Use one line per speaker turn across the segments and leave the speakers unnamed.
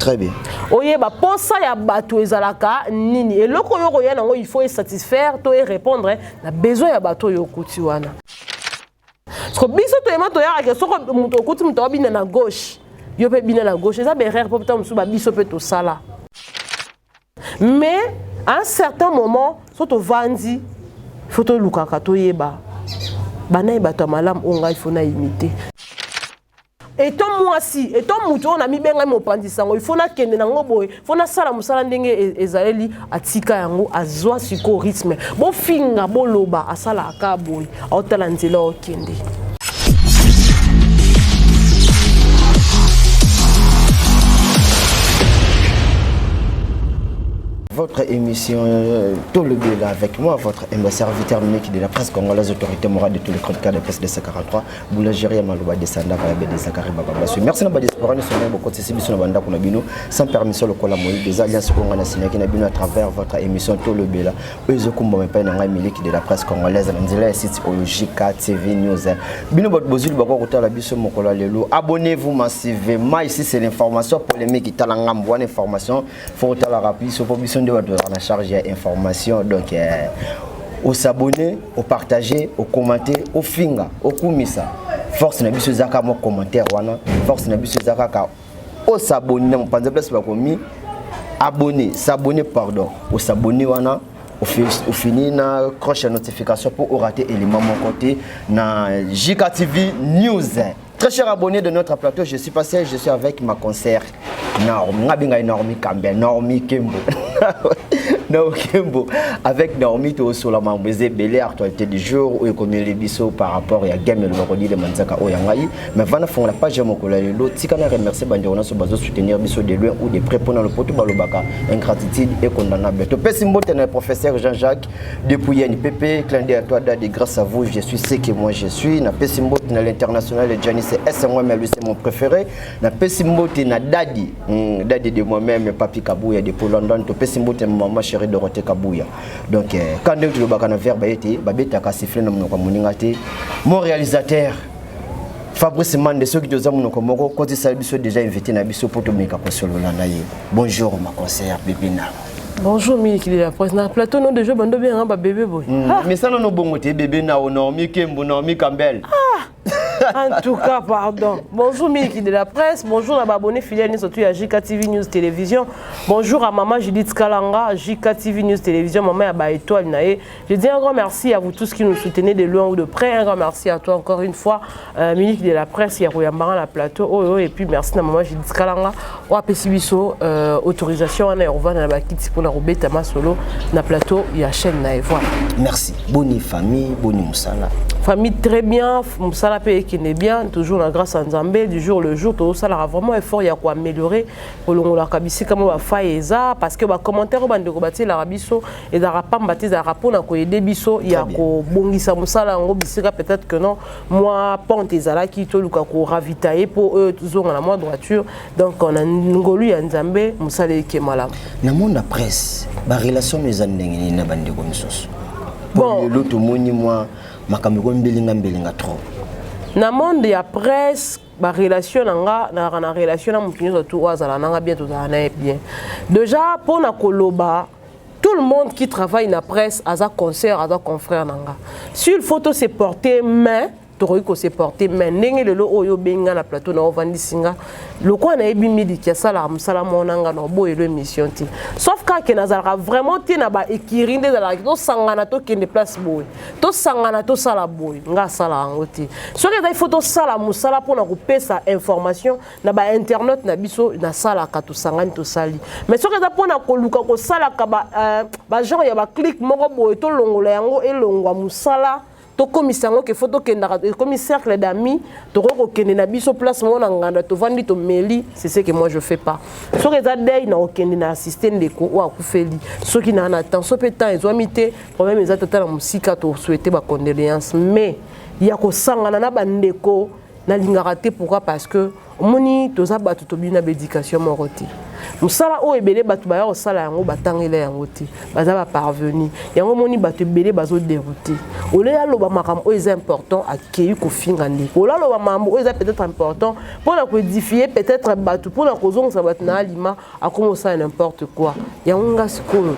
Très bien.
Oyeba posa ya bato ezalaka nini, eloko oyo okoya nango, il faut esatisfaire to erépondre na besoin ya bato oyo okuti wana. Parce que biso toyema, toyaka ke soko moto okuti, moto abina na gauche, yo mpe bina na gauche. Eza baerreur mpo ntango mosusu babiso mpe tosala, mais à un certain moment, so tovandi, faut tolukaka toyeba bana ye bato ya malamu oyo ngai faut na imiter. Eto mwasi, eto motu oyo namibengai mopanzi sango, il faut nakende nango boye, faut nasala mosala ndenge ezaleli. Atika yango, azwa sikoyo rythme. Bofinga, boloba, asalaka kaka boye, aotala nzela, okende.
Votre émission Tolobela avec moi, votre humble serviteur Miki de la presse congolaise, autorité morale de tous les chroniqueurs de presse de 43, Boulangerie Maloba descenda va de Zakari Baba Basu. Merci na ba diaspora nous sommes beaucoup de biso na banda kuna bino sans permission lokola Moïse des alliances konga na sinaki na bino à travers votre émission Tolobela. Oyo kumba mpe na ngai Miliki de la presse congolaise na nzela ya site oyo JK TV News. Bino bato bozuli bako kotala biso mokolo ya lelo. Abonnez-vous massivement, ici c'est l'information polémique, tala ngambo wana information, faut kotala biso po biso nde bato na charge ya information. Donc os'abonner, opartager, ocommenter, ofinga, okumisa. Force na biso eza kaka mwa commentaire wana. Force na biso eza kaka os'abonner na mopanza place bakomi abonner, s'abonner, pardon, os'abonner wana, ofini na cloche ya notification pour orater élément moko te na JKTV News. Très cher abonné de notre plateau, je suis passé, je suis avec ma consœur Naomi, ngabenga Naomi Kambe, Naomi Kembo. Naomi Kembo, avec Naomi tosola mambo ebele, actualité du jour oyo ekomeli biso par rapport ya game elobakodi de manzaka oyo ya ngai. Mais vana fongola page ya mokolo ya lelo, tika na remercier bandeko nyonso bazosoutenir biso de loin ou de près, mpona lopoto balobaka ingratitude est condamnable. Topesi mbote na professeur Jean-Jacques depuis NPP, clin d'œil à toi Dadi, grâce à vous je suis ce que moi je suis. Napesi mbote na l'international Giannis S, moi lui c'est mon préféré. Napesi mbote na Dadi, Dadi de moi-même, Papi Kabouya depuis London. Topesi mbote na maman chérie Dorothée Kabouya. Donc quand ndenge tolobaka na verbe ete babetaka sifflet na monoko ya moninga te, mon réalisateur Fabrice Mande, soki toza monoko moko, kotisala biso déjà invité na biso mpo tomeka kosolola na ye. Bonjour ma consœur bébé na.
Bonjour Miliki de la presse. Na plateau non déjà bando bien ba bébé boy.
Mais ça non bongo te bébé na Naomi Kembo, Naomi Campbell.
En tout cas, pardon. Bonjour Miliki de la presse, bonjour à abonné fidèle surtout à JK TV News Télévision. Bonjour à maman Judith Kalanga, JK TV News Télévision, maman ya ba étoile nae. Je dis un grand merci à vous tous qui nous soutenez de loin ou de près. Un grand merci à toi encore une fois, Miliki de la presse, ya koyambanga na plateau. Oh, oh, et puis merci à maman Judith Kalanga. O apesi biso autorisation wana ya kovanda na bakiti mpona kobeta masolo na plateau ya chaîne na ye. Voilà.
Merci. Bonne famille, bonne mosala.
Famille très bien, mosala mpe ekende bien, toujours na grâce à Nzambe, du jour le jour tozosalaka vraiment effort ya koaméliorer, kolongolaka bisika mo bafaille eza, parce que bacommentaire oyo bandeko batielaka biso ezalaka pamba te, ezalaka mpona koaider biso ya kobongisa mosala yango. Bisika peut-être que non, mwa pente ezalaki, toluka koravitailler mpo oyo tozonga na mwa droiture. Donc na ngolu ya Nzambe, mosala eke malamu.
Na monde ya presse, barelation no eza ndenge nini na bandeko misusu? Bon, lelo tomoni mwa makambo ekomi mbelinga mbelinga trop.
Na monde ya presse, barelation na nga, nazalaka na relation na motu nyonso tu oyo azala nanga bien, tozala na ye bien. Déjà mpona koloba, tout le monde qui travaille na presse aza consœur, aza confrère na nga. S'il faut to se porter main, tokoki kose porter main. Ndenge lelo oyo obengi nga na plateau na ovandisi nga, lokola nayebi Miliki asalaka mosala moko na nga, na oboyelo émission te, sauf kaka nazalaka vraiment te na baekiri nde ezalaka tosangana, tokende place boye, tosangana, tosala boye. Nga asalaka yango te. Soki ezali faut tosala mosala mpona kopesa information na bainternet na biso, nasalaka, tosangani, tosali. Mais soki eza mpona koluka kosalaka bagenre ya baclique moko boye, tolongola yango, elongwa mosala, tokomisa yango ke faut tokendaka, ekomi cercle d'amis, tokoki kokende na biso place moko na nganda, tovandi, tomeli, c'est ce que moi je fais pas. Soki eza deuil, na kokende na assiste ndeko oyo akufeli, soki naa na temps, so mpe temps ezwami te, problème eza tata na mosika, tosouhaite bacondoléance. Mais ya kosangana na bandeko, nalingaka te. Pourquoi? Parce que Omoni, toza bato tobimi na baéducation moko te. Mosala oyo ebele bato baya kosala yango, batangela yango te, baza baparvenu. Yango omoni bato ebele bazodérouter. Ole aloba makambo oyo eza important, akei kofinga ndeko. Ole aloba makambo oyo eza peut-être important mpona koédifier peut-être bato, mpona kozongisa bato na alima, akomi kosala n'importe quoi. Yango nga sikoyo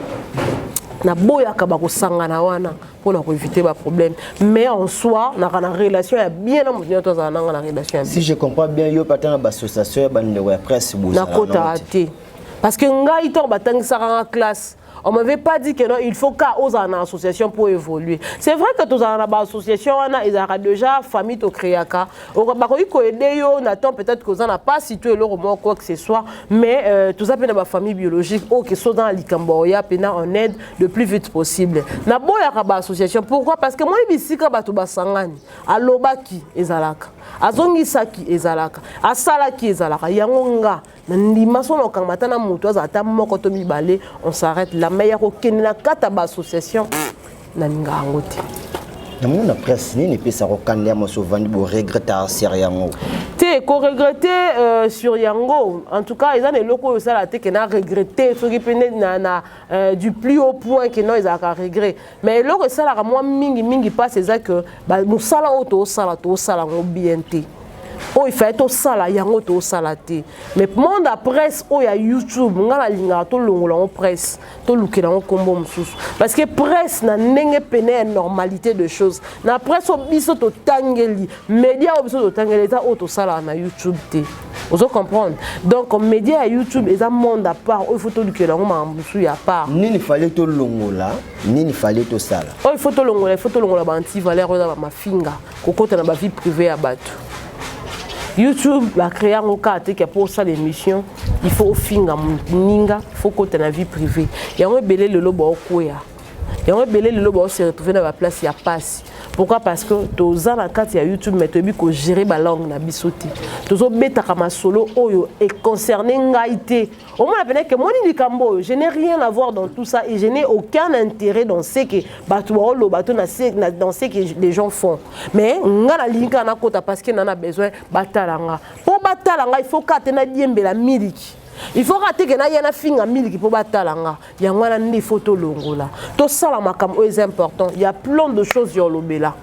naboyaka bakosangana wana mpona koéviter baproblème. Mais en soi, naka na relation ya bien na moto nyonso azala nanga na relation ya bien.
Si je comprends bien, yo pata na baassociation ya bandeko ya presse bozala?
Nakota te, parce que ngai, ntango batangisaka nga classe, on m'avait pas dit que non, il faut qu'à ozala na association pour évoluer. C'est vrai que tozala na baassociation wana, ezalaka déjà famille tocréaka, bakoki koaider yo na temps peut-être koza na pasi to eloko moko, quoi que ce soit. Mais toza mpe na bafamille biologique oyo ke so oza na likambo, oya mpena en aide le plus vite possible. Naboyaka baassociation. Pourquoi? Parce que moi, bisika bato basangani, alobaki ezalaka, azongisaki ezalaka, asalaki ezalaka. Yango nga na ndima so na okangama ata na moto azala ata moko to mibale, on s'arrête là. Mais ya kokende na kati ya baassociation, nalinga yango te.
Namoni na presse nini epesaka okanda ya moso, ovandi boregretter sur yango?
Te, koregretter sur yango, en tout cas eza na eloko oyo osala te ke na regretter soki mpe nde na du plus haut point ke non, ezalaka regret. Mais eloko esalaka mwa mingimingi mpasi eza ke mosala oyo toosala, toosala yango bien te. Oyo ifale tosala yango, tosala te. Mais monde ya presse oyo ya YouTube, nga nalingaka tolongola yango presse, tolukela yango nkombo mosusu, parce que presse na ndenge pene ya normalité de choses na presse oyo biso totangeli, média oyo biso totangeli, eza oyo tosalaka na YouTube te. Ozo comprendre? Donc média ya YouTube eza monde à part oyo faut tolukela yango makambo mosusu ya part.
Nini fale tolongola? Nini fale tosala?
Oyo il faut tolongola, il faut tolongola baantivaleur oyo eza bamafinga, kokota na bavie privée ya bato. YouTube bacréer yango kaka te ke mpo osala émission, il faut ofinga moninga, il faut kota na vie privée. Yango ebele lelo baokweya, yango ebele lelo baose retrouver na baplace ya pasi. Pourquoi? Parce que toza na kati ya YouTube, mais toyebi kogérer balangue na biso te. Tozobetaka masolo oyo econcerne ngai te. Omona pene ke moni likambo oyo, je n'ai rien à voir dans tout ça et je n'ai aucun intérêt dans ce que bato baoloba to dans ce que les gens font. Mais nga nalingi kaka nakota parce que na besoin batala nga. Mpo batala nga, il faut kaka te nadiembela miliki, il faut kaka te ke naya nafinga miliki mpo batala nga. Yango wana nde il faut tolongola, tosala makambo oyo eza important. Il y a plein de choses ya olobela.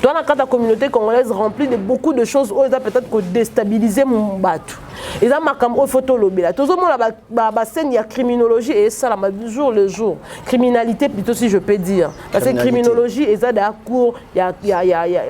Toza na kati ya communauté congolaise remplie de beaucoup de choses oyo eza peut-être kodéstabiliser bato. Eza makambo oyo faut tolobela. Tozomona bascène ya criminologie esalama jour le jour, criminalité plutôt, si je peux dire, parce que criminologie eza daya cours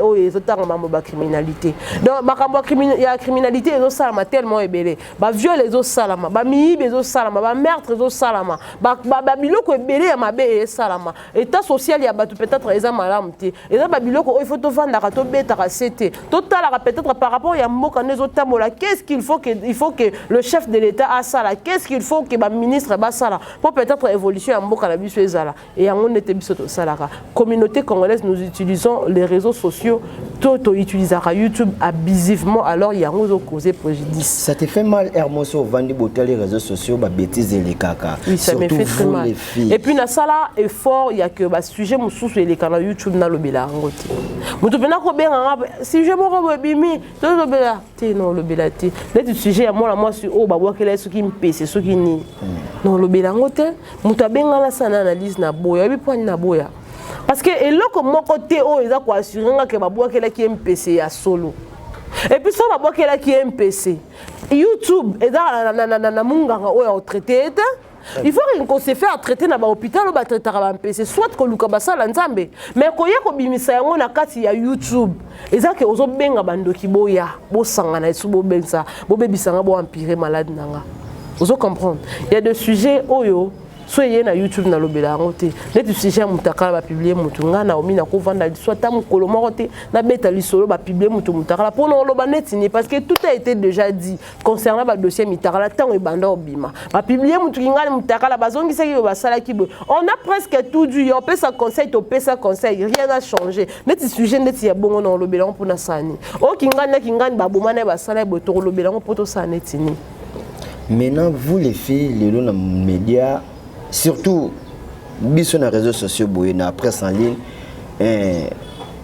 oyo ezotanga makambo bacriminalité. Donc makambo ya criminalité ezosalama tellement ebele, baviol ezosalama, bamiyibi ezosalama, bameurtre ezosalama, babiloko ebele ya mabe esalama. État social ya bato peut-être eza malamu te. Eza babiloko oyo il faut tovandaka, tobetaka se te, totalaka peut-être par rapport ya mboka nde ezotambola, qu'est-ce qu'il faut que, il faut que le chef de l'État asala, qu'est-ce qu'il faut que baministre basala po peut-être évolution ya mboka na biso ezala. E yango nde te biso tosalaka. Communauté congolaise, nous utilisons les réseaux sociaux to toutilisaka YouTube abusivement. Alors yango ezocauser préjudice.
Ça te fait mal, Hermoso, ovandi botali réseaux sociaux, babêtise elekaka?
Oui, ça me fait très
vous
mal.
Les filles.
Et puis nasala effort ya ke basujet mosusu eleka na YouTube, nalobela yango te. Moto mpena kobenganga sujet moko boye ebimi, tolobela te. Non, olobela te. Neti sujet ya mwana mwasi oyo babwakela ye soki mpese soki nini, non, olobela yango te. Moto abengana asala na analyse na boya, oyebi mpo ani na boya? Parce que eloko moko te oyo eza koassurer nga ke babwakelaki ye mpese ya solo. Et puis so babwakelaki ye mpese, YouTube eza na munganga oyo aotraiter ye te. Il faut qu'on se faire traiter na bahôpital oyo batraitaka bampese, soit koluka basala Nzambe. Mais koya kobimisa yango na kati ya YouTube, eza ke ozobenga bandoki boya bosangana esu bobengisa bobebisanga, boempirer malade na nga. Ozo comprendre? Il y a des sujets oyo so eye na YouTube, nalobela yango te. Neti sujet ya mutakala, bapublier motu, ngai Naomi nakovanda liso ata mokolo moko te nabeta lisolo bapublier motu mutakala mpona oloba neti nini, parce que tout a été déjà dit concernant badossier mitakala. Ntango ebanda obima, bapublier motu kingani mutakala, bazongisaki boye, basalaki boye, on a presque tout dit. Opesa conseil, topesa conseil, rien n'a changé. Neti sujet neti ya bongo, na olobela yango mpona sala nini? Oyo kingani na kingani baboma na ye, basala ye boye, tokolobela yango mpo tosala neti nini?
Maintenant, vous les filles, lelo na média, surtout biso na réseaux sociaux boye, na presse en ligne,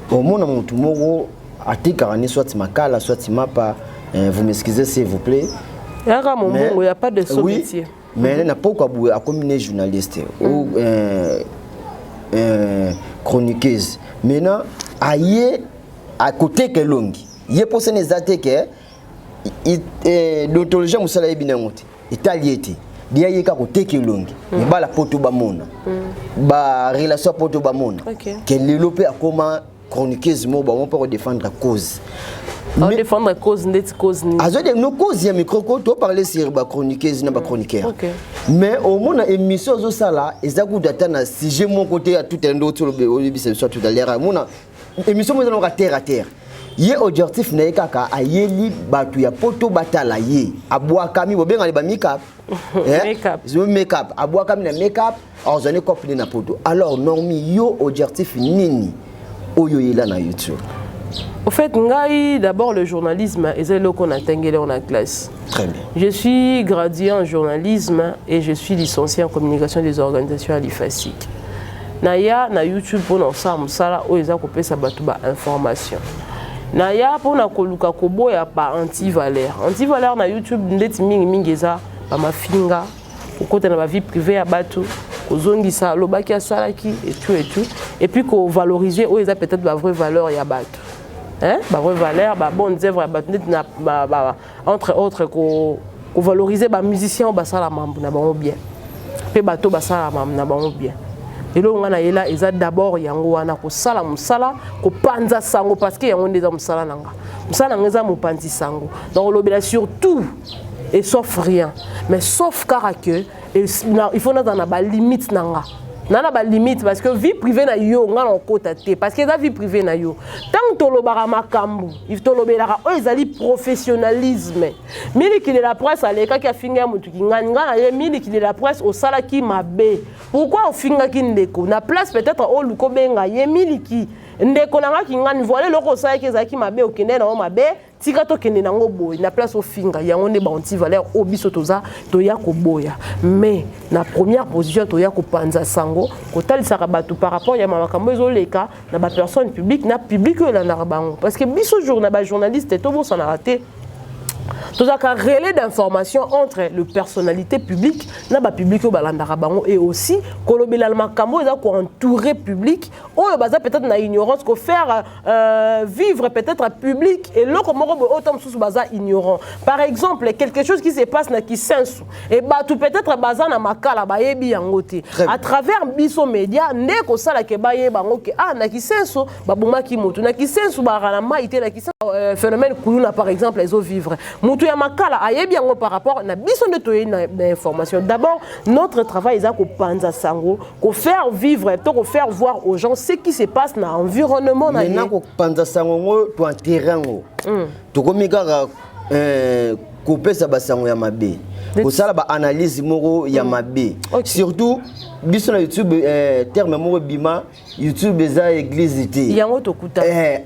omona motu moko atekaka ni soit makala, soit mapa. Vous m'excusez, s'il vous plaît.
Yaka mombongo, y a pas de sot
oui,
métier.
Mais na pokwa boye akomi ne journaliste ou chroniqueuse. Maintenant aye akoteka elongi ye, mposana eza te ke déontologie ya mosala yebi nango te, etali ye te. Dia ye kaka koteka elongi, mibala poto bamona, barelation ya poto bamona ke lelo mpe akoma chroniqueuse moko, bango mpe kodéfendre cause.
Défendre cause ndeti cause nini?
Azo de no cause ya micro ko to parler sur ba chroniqueuse na ba chroniqueur. Mais omona émission azosala eza kutu ata na sujet moko te ya tout ndo oti oyebisa biso tout à l'heure. Omona émission moko eza nango terre à terre. Ye objectif na ye kaka ayeli bato ya poto batala ye, abwakami, bobengani ba make-up.
Make-up.
Make-up, abwakami na make-up, azwani cope na poto. Alors Normi, yo objectif nini oyo oyela na YouTube?
Au fait, ngai d'abord, le journalisme eza eloko natangeli na classe.
Très bien.
Je suis gradué en journalisme et je suis licencié en communication des organisations à l'IFASIC. Naya na YouTube mpona kosala mosala oyo eza kopesa bato bainformation. Naya mpona koluka koboya ba antivaleur. Antivaleur na YouTube ndeti mingimingi eza bamafinga, kokota na bavie privée ya bato, kozongisa alobaki, asalaki, et tout et tout, et puis kovaloriser oyo eza peut-être bavrai valeur ya bato, hein? Bavrai valeur, babonnes œuvres ya bato, ndeti na entre autres kovaloriser bamusicien oyo basala mambo na bango bien, mpe bato basala mambo na bango bien. Eloko ngai nayela eza d'abord yango wana, kosala mosala, kopanza sango, parce que yango nde eza mosala na nga. Mosala na nga eza mopanzi sango. Donc olobela sur tout et sauf rien, mais sauf kaka que il faut nazala na balimite na nga, na balimite, parce que vie privée na yo, nga na okota te, parce que eza vie privée na yo. Ntango tolobaka makambo, tolobelaka oyo ezali professionnalisme. Miliki de la Presse alekaki, afingi ya motuki ngani. Ngai na ye, Miliki de la Presse, osalaki mabe. Pourquoi ofingaki ndeko na place? Peut-être oluka obenga ye: "Miliki, ndeko na ngaki ngani, voilà eloko osalaki ezalaki mabe, okende nango mabe, tika tokende nango boye," na place ofinga. Yango nde baantivaleur oyo biso toza toya koboya. Mais na première position, toya kopanza sango, kotalisaka bato par rapport ya makambo ezoleka na bapersone publique, na public oyo elandaka bango, parce que biso jour na bajournaliste, tobosanaka te, tozalaka relais d'information entre le personnalité publique na bapublic oyo balandaka bango, et aussi kolobela makambo oyo eza koentourer public oyo baza peut-être na ignorance, kofaire vivre peut-être public eloko moko boye oyo ta mosusu baza ignorant. Par exemple, quelque chose qui se passe na Kisensu e bato peut-être baza na Makala bayebi yango te. À travers biso média nde kosalaka bayeba yango ke ah, na Kisensu babomaki motu, na Kisensu bazalaka na mai te, na Kisensu phénomène kuluna par exemple ezovivre, motu ya Makala ayebi yango par rapport na biso nde toyebi na information. D'abord, notre travail eza kopanza sango, kofaire vivre to kofaire voir aux gens ce qui se passe na environnement na ye.
Maintenant, kopanza sango ngo, toenterre yango, tokomi kaka kopesa basango ya mabe, kosala baanalyse moko ya mabe. Surtout biso na YouTube, terme moko ebima: YouTube eza église te.
Yango tokuta.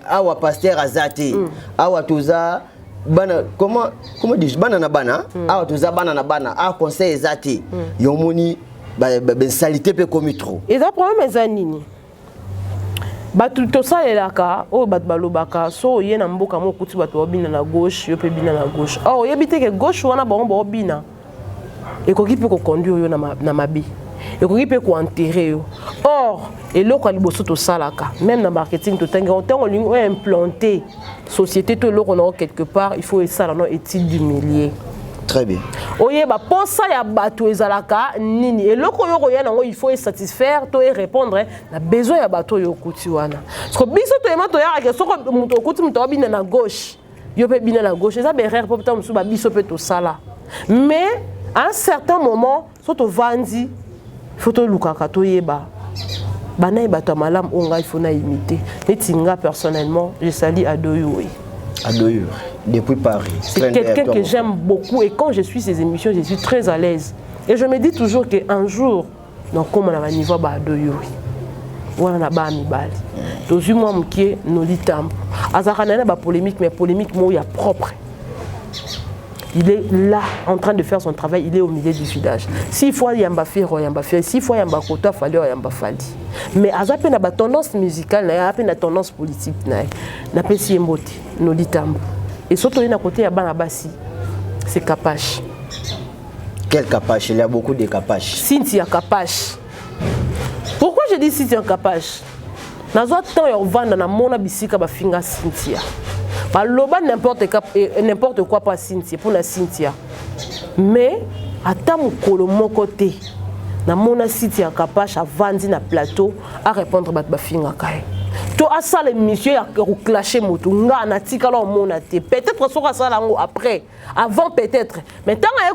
Awa pasteur aza te. Awa toza bana, comment dis bana na bana. Awa toza bana na bana, awa conseil eza te. Yo omoni basaleté mpe ekomi trop.
Eza problème eza nini? Bato tosalelaka oyo bato balobaka so oye na mboka mo, okuti bato baobina na gauche, yo mpe bina na gauche. Or oyebi te ke gauche wana bango baobina ekoki mpe koconduire yo na mabe, ekoki mpe koenterrer yo. Or eloko ya liboso tosalaka, même na marketing totangi, ntango olingi oimplanter société to eloko nango quelque part, il faut esala no étude du milieu.
Très bien.
Oyeba posa ya bato ezalaka nini, eloko oyo koya nango, il faut esatisfaire to erépondre na besoin ya bato oyo okuti wana. Parce que biso toyema, toyaka ke soko moto okuti moto abina na gauche, yo mpe bina na gauche. Eza baerreur mpo ta mosusu babiso mpe tosala. Mais à un certain moment, so tovandi, faut tolukaka toyeba bana ye bato ya malamu oyo ngai faut na imiter. Neti nga personnellement, je salue Adoyoe.
Adoyo depuis Paris.
C'est quelqu'un que j'aime beaucoup et quand je suis ses émissions, je suis très à l'aise. Et je me dis toujours qu'un jour, donc comme on a un niveau ba Adoyoe, wana na baa mibali, tozwi mwa mokie noli tambo, azalaka na ye na bapolémique, mais polémique moko ya propre. Il est là en train de faire son travail, il est au milieu du village. S'il faut yamba Ferre, yamba Ferre. S'il faut yamba Kota Fali, yamba Fali. Mais aza pe na ba tendance musicale na ye, aza pe na tendance politique na ye. Napesi ye mbote, Noli Tambo. Et soki toye na côté ya bana basi, c'est Kapache.
Quel Kapache? Il y a beaucoup de Kapache.
Cynthia Kapache. Pourquoi je dis Cynthia Kapache? Nazwa temps ya kovanda, namona bisika bafinga Cynthia, baloba n'importe quoi pa Cynthia, mpona Cynthia. Mais ata mokolo moko te namona Cynthia Kapache avandi na plateau arépondre bato bafingaka ye to asala émission ya koclasher motu. Nga natikala omona te. Peut-être soki asala yango après, avant peut-être, mais ntango aye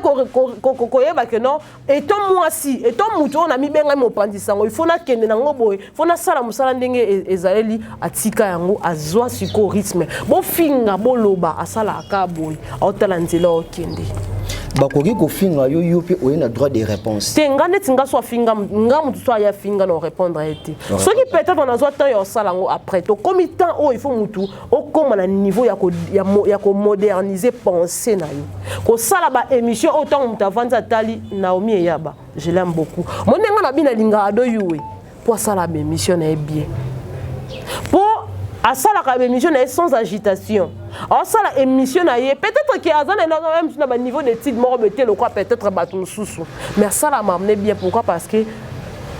koyeba ke non, eto mwasi, eto motu oyo namibengai mopanzi sango, il faut nakende nango boye, faut nasala mosala ndenge ezaleli. Atika yango, azwa sikoyo rythme. Bofinga, boloba, asalaka boye, aotala nzela okende.
Bakoki kofinga yo, yo mpe oye na droit de réponse.
Te, nga neti nga so afinga nga, motu so aya finga na orépondre ye te. Soki peut-être nazwa temps ya osala yango après, tokomi temps oyo il faut motu okóma na niveau ya komoderniser pensée na yo, kosala baémission oyo ntango moto avandi atali. Naomi Eyaba, je l'aime beaucoup. Mo ndenge na bino alingaka ado yuwe mpo asala baémission na ye bien, mpo asalaka baémission na ye sans agitation. Aosala émission na ye, peut-être ke aza na na baniveau d'étude moko boye te lokwa peut-être bato mosusu, mais asala mamne bien. Pourquoi? Parce que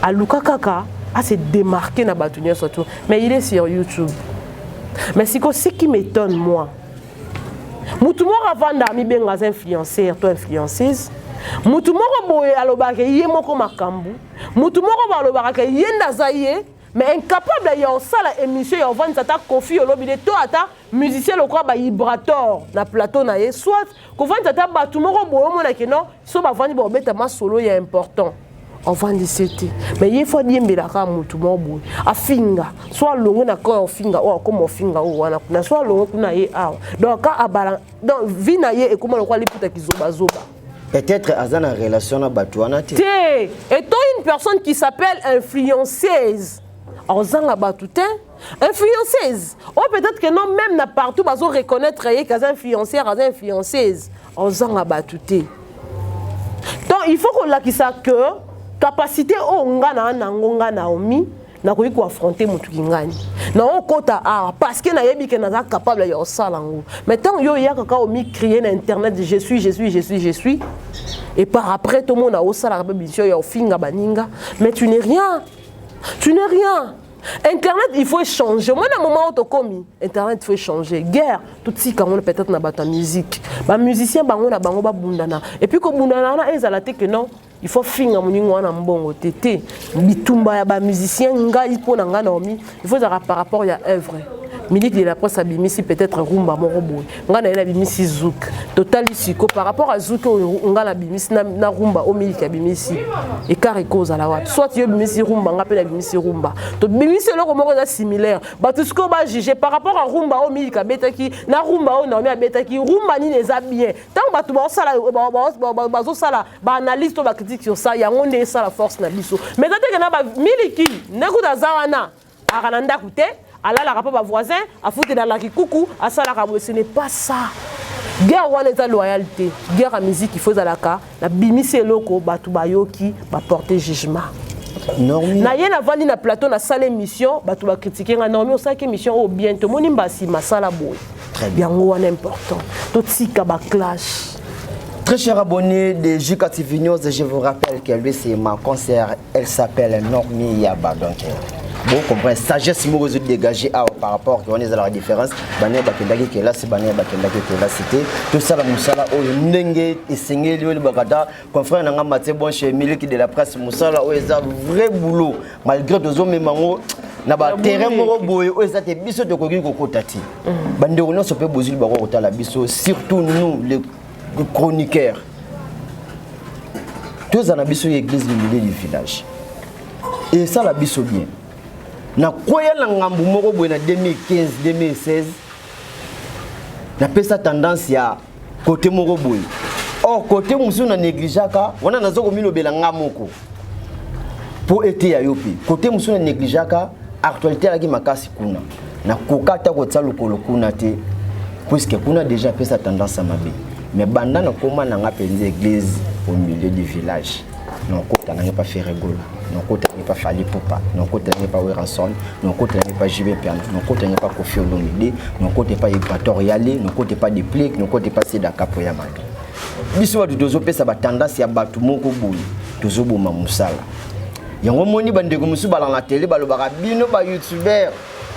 aluka kaka ase démarquer na bato nyonso to. Mais il est sur YouTube. Mais siko, ce qui m'étonne, moi, mutu moko avanda amibenga aza influenceur to influenceuse, mutu moko boye alobaka ye moko makambo, mutu moko boye alobaka ye nde aza ye, mais incapable ya osala émission ya ovandisa ata Kofi Olomide to ata musicien lokola baibrator na plateau na ye, soit kovandisa ata bato moko boye omonake non, so bavandi baobeta masolo ya important, ovandisi te. Mais ye faut adiembelaka motu moko boye afinga, so alongwe na camp ya ofinga oyo, akoma ofinga oyo wana kuna, so alongwe kuna ye awa. Donc ka abala, donc vie na ye ekoma lokola liputa kizobazoba.
Peut-être aza na relation na bato wana te.
Te, étant une personne qui s'appelle influenceuse, ozanga bato te. Influenceuse oyo, peut-être que non, même na partout bazo reconnaître ye kaza influenceur, aza influenceuse, ozanga bato te. Donc il faut kolakisa que capacité oyo nga na nango, nga Naomi, nakoki koaffronter motu kingani naokota awa parce que nayebi ke naza capable ya kosala yango. Mais ntango yo oyaka kaka omicrier na internet: "Je suis, je suis, je suis, je suis", et par après tomona osalaka mpe biso ya ofinga baninga, mais tu n'es rien, tu n'es rien. Internet, il faut échanger. Moi, na moment oyo tokomi internet, il faut échanger. Guerre, totika yango peut-être na bato ya musique, bamusicien bango na bango babundana. Et puis kobundana wana ezala te ke non, il faut finga moningo wana mbongo te. Te, bitumba ya bamusicien, ngai mpo na ngai Naomi, il faut ezalaka par rapport ya œuvre. Miliki de la Presse abimisi peut-être rumba moko boye, ngai na ye nabimisi zouk. Totali siko par rapport à zouk oyo ngai nabimisi na rumba oyo Miliki abimisi, écart ekozala wapi? Soit yo obimisi rumba, ngai mpe nabimisi rumba, tobimisi eloko moko eza similaire. Bato sikoyo bajuge par rapport à rumba oyo Miliki abetaki na rumba oyo Naomi abetaki, rumba nini eza bien. Ntango bato bazosala baanalyse to bacritique sur ça, yango nde esala force na biso. Mais eza teke na bamiliki nde kuta aza wana aka na ndako te, alalaka mpo bavoisin, afutelaka kikuku, asalaka boye. Ce n'est pas ça. Guerre wana eza loyale te. Guerre ya musique, il faut ezalaka nabimisi eloko, bato bayoki, baporte jugement. Na ye navandi na plateau, nasala émission, bato bacritiquer nga: "Naomi, osalaki émission oyo bien, tomoni mbasi masala boye." Yango wana important, totika baclash.
Très chers abonnés de JK TV News, je vous rappelle que lui, c'est ma concert. Elle s'appelle Normie Yaba. Donc, bon, comprendre sagesse moko dégager par rapport que on est à la différence. Bana bakendaki kelasi, bana bakendaki kelasi te. Tosala mosala oyo ndenge esengeli. Oyo bakata confrère na nga Mathieu Bon chez Miliki de la Presse, mosala oyo eza vrai boulot, malgré tozomema yango na baterrain moko boye oyo eza te, biso tokoki kokota te. Bandeko nyonso mpe bozwi bako kotala biso, surtout nous les chroniqueurs, tozala na biso église du milieu du village, esala biso bien. Nakwea na ngambu moko boye na 2015 2016, napesa tendance ya côté moko boye, or côté mosusu na négligeaka wana. Naza komilobela nga moko mpo eteya yo mpe. Côté mosusu na négligeaka, actualité alaki makasi kuna, nakoka ata kotia lokolo kuna te, puisque kuna déjà apesa tendance ya mabe. Mais banda nakóma nanga mpenza église au milieu du village. Nakota nange pa Ferre Gola, nakota nange pa Fally Ipupa, nakota nange pa Werrason, nakota nange pa JB Mpiana, nakota nange pa Koffi Olomide, nakota pa Equator Yale, nakota pa Deplick, nakota pa Seda Kapo ya Mado. Biso bato tozopesa batendance ya bato moko boye, tozoboma mosala yango. Moni bandeko mosusu balanga tele, balobaka bino bayoutubeur,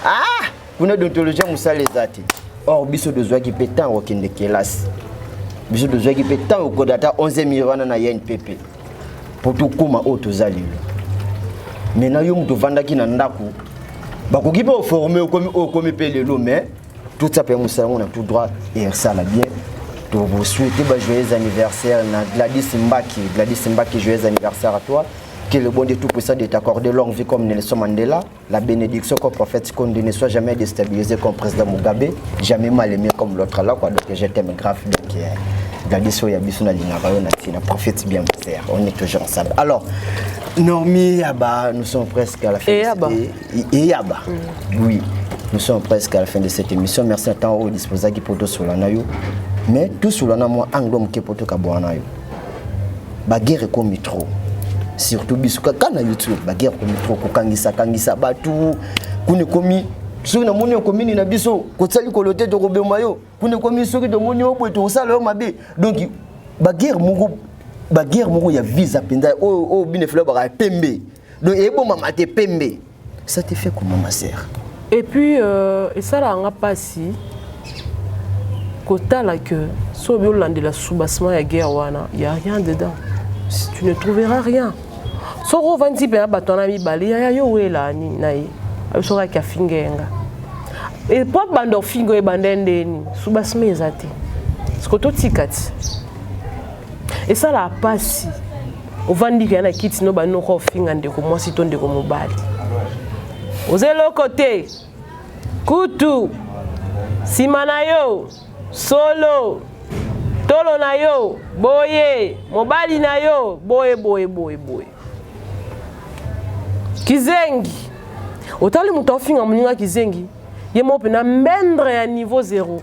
ah, kuna déontologie ya mosala eza te. Or biso tozwaki mpe ntango kokende kelasi, biso tozwaki mpe ntango kokoda ata 11 wana na INPP mpo tokóma oyo toza lelo. Maintenant yo moto ovandaki na ndako, bakoki mpe oforme, okomi oyo okomi mpe lelo. Mais tout ça mpe mosala yango na tout droit et esala bien. Tokosouhaite ba joyeux anniversaire na Gladys Mbaki. Gladys Mbaki, joyeux anniversaire à toi. Que le bon Dieu Tout-Puissant de t'accorder longue vie comme Nelson Mandela, la bénédiction comme prophète Konde, ne soit jamais déstabilisé comme président Mugabe, jamais mal aimé comme l'autre là, quoi. Donc je t'aime grave. Donc Gladys oyo ya biso nalingaka yo na ntina. Profite bien, ma sœur, on est toujours ensemble. Alors Normi Yaba, nous sommes presque à la fin.
Eyaba.
Eyaba, oui, nous sommes presque à la fin de cette émission. Merci à temps oyo disposaki po tosola na yo, mais tosola na mwa angle moke po tokabwana na yo. Baguerre ekomi trop, surtout biso kaka na YouTube. Baguerre ekomi trop, kokangisa kangisa bato kuna ekomi. Soki namoni okomini na biso kotia likolo te, tokobema yo kuna. Ekomi soki tomoni yo boye, tokosala yo mabe. Donc baguerre moko ya visa mpenza oyo oyo bino efele baka pembe, donc ebomama te pembe. Ça te fait comment, ma sœur?
Et puis esalaka nga mpasi kotala que soki obi olandela soubassement ya guerre wana, y a rien dedans, tu ne trouveras rien. Soki ovandi mpenza bato wana mibale, yaya yo oyela nini na ye, soki aki afinga ye nga po banda ofinga oyo ebanda ndeni, soubassement eza te. Siko totika ti esalaka mpasi. Ovandi kaya na kiti no banoko, ofinga ndeko mwasi to ndeko mobali, oza eloko te, kutu nsima na yo solo tolo na yo boye, mobali na yo boye boye boye boye, kizengi. Otali moto aofinga moninga kizengi, ye moko mpena mbendre ya niveau zéro,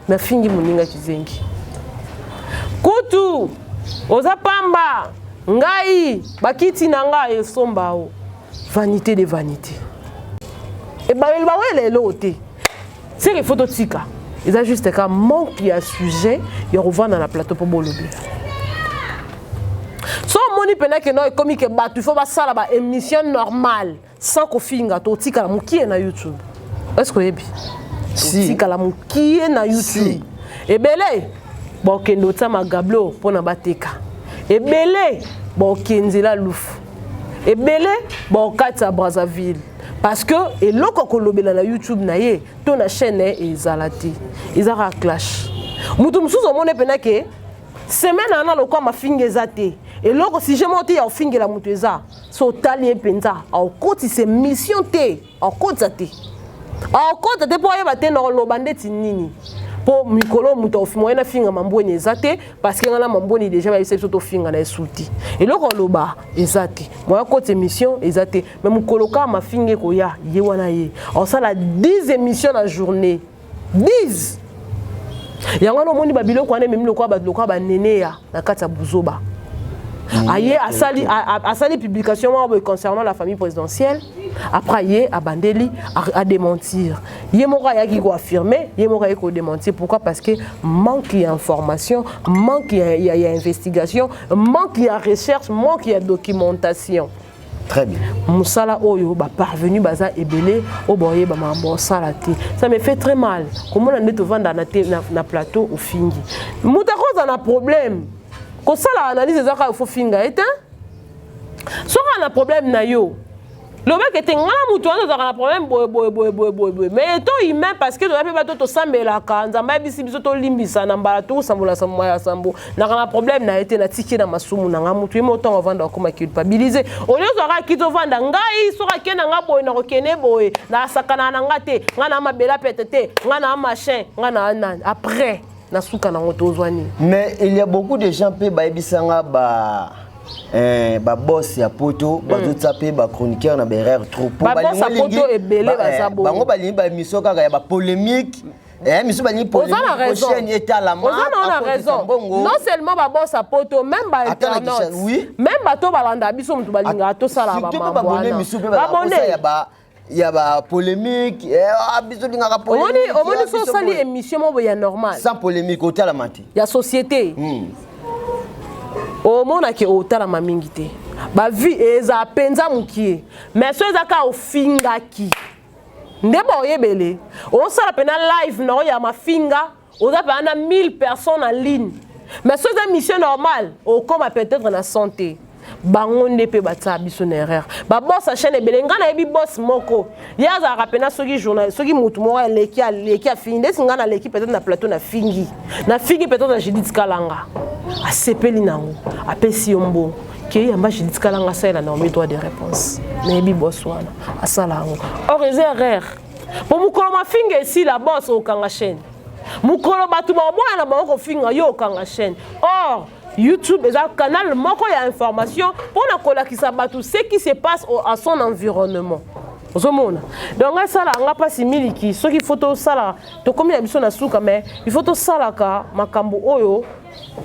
me afingi moninga kizengi, kutu oza pamba, ngai bakiti na ngai esomba o. Vanité de vanité, ebaweli bawela eloko te. Seke faut totika, eza juste ka manque ya sujet ya kovanda na plateau mpo bolobela. So omoni mpena ke no ekomi ke bato il faut basala baémission normale sans kofinga, totikala mokie na YouTube. Est ce que oyebi? Totikala mokie na YouTube. Ebele bakokende otia magablo mpona bateka, ebele bakokenzela lufu, ebele bakokatisa Brazzaville, parce que eloko akolobela na YouTube na ye to na chaîne na ye ezala te, eza kaka clash. Moto mosusu omoni mpena ke semaine wana lokwa mafinga eza te, eloko sujet moko te ya kofingela moto eza. So otali ye mpenza, akotisa émission te, akotisa te, akota te mpo ayeba te na koloba ndeti nini, mpo mikolo moto moye nafinga mambweni eza te, parce que nga na mambweni déjà bayebisa biso tofinga na esu te. Eloko aloba eza te, moye akota émission eza te. Mais mokolo kaka mafinga ekoya, ye wana ye akosala 10 émission na journée, 10. Yango wana omoni babiloko wana ememi lokola bato lokola baneneya na kati ya buzoba. Aye asali publication moko boye concernant la famille présidentielle, après ye abandeli adémentir, ye moko ayaki koaffirmer, ye moko ayaki kodémentir. Pourquoi? Parce que manque ya information, manque ya investigation, manque ya recherche, manque ya documentation.
Très bien.
Mosala oyo baparvenu baza ebele oyo baoyeba makambo osala te. Ça me fait très mal komona nde tovanda na plateau, ofingi moto akozala na problème. Kosala analyse eza kaka faut finga ye te. Soki na problème na yo, lobaki ete nga na motu wana tozalaka na problème boye boye boye boye boye boye, mais étant humain, parce que toza mpe bato, tosambelaka, Nzambe ayebisi biso tolimbisa na mbala tokosambola sambo ya sambo. Naka na problème na ye te, natiki ye na masumu na nga. Motu ye mo ntango avanda akoma culpabilise olie, ozwaka kiti ovanda, ngai soki ake na nga boye, nakokende boye, nasakana na nga te, nga na mabela pete te, nga na machin, nga na nani. Après nasuka nango tozwa nini?
Mais il y a beaucoup de gens mpe bayebisanga ba baboss ya poto bazotia mpe bachroniqueur na baerreur trop.
Baboss ya poto ebele baza bongo.
Bango balingi baémission kaka ya bapolémique, miso balingi.
Oza na raison.
Chaîne etalama.
Oza na raison. Non seulement baboss ya poto, même bainternaute.
Oui.
Même Même bato balanda biso, moto balingaka tosala
bamambo wana ya ba polémique, eh, biso lingaka
polémique. Omoni so osali émission moko ya normal,
sans polémique, otalama te.
Ya société, omonake otalama mingi te, bavues eza mpenza mokie. Mais so eza kaka ofingaki nde baoyebele, osala mpena live na oyo ya mafinga, oza mpena na 1000 personnes en ligne. Mais so eza émission normale, okóma peut-être na santé. Bango nde mpe batia biso na erreur. Baboss ya chaîne ebele, ngai nayebi boss moko, ye azalaka mpena soki journal, soki motu moko aleki, aleki, afingi, ndesi ngai naleki peut-être na plateau, nafingi peut-être na Judith Kalanga, asepeli nango, apesi yo mbongo ke yamba Judith Kalanga asalela Naomi droit de réponse. Nayebi boss wana asala yango. Or eza erreur, po mokolo mafinga esila, boss okanga chaîne. Mokolo bato baoboya na bango kofinga yo, okanga chaîne. Or YouTube eza canal moko ya information mpona kolakisa bato ce qui se passe à son environnement. Ozomona, donc esala nga mpasi miliki. Soki faut tosala, tokomi na biso na suka, mais il faut tosalaka makambo oyo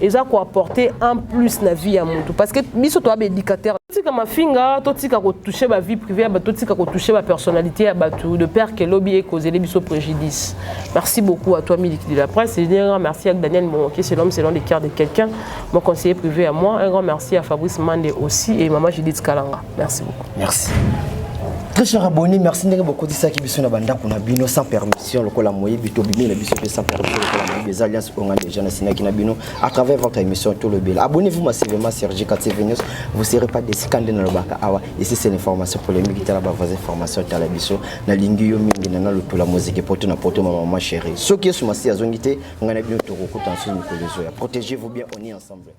eza koapporter un plus na vie ya motu, parce que biso toya baéducateur. Totika mafinga, totika kotouche bavie privée ya bato, totika kotouche bapersonnalité ya bato, de peur ke lobi ekozele biso préjudice. Merci beaucoup à toi, Miliki de la presse, et un grand merci à Daniel Momoki, c'est l'homme selon le cœur de quelqu'un, mon conseiller privé à moi. Un grand merci à Fabrice Mande aussi et maman Judith Kalanga. Merci beaucoup.
Merci. Très cher abonné, merci ndenge bokotisaki biso na bandako na bino sans permission lokola moyebi. Tobimi na biso mpe sans permission lokola moyebi. Eza alliance oyo nga déjà nasinaki na bino à travers votre émission Tolobela. Abonnez-vous massivement sur JKTV News, vous serez pas déçus. Kande nalobaka awa, ici c'est l'information polémique. Tala bavoisin, information, tala biso. Nalingi yo mingi na nalotola moziki poto na poto, ma maman chérie. Soki Yesu Masi azongi te, ngai na bino tokokuta nsusu mikolo ezoya. Protégez-vous bien, on est ensemble.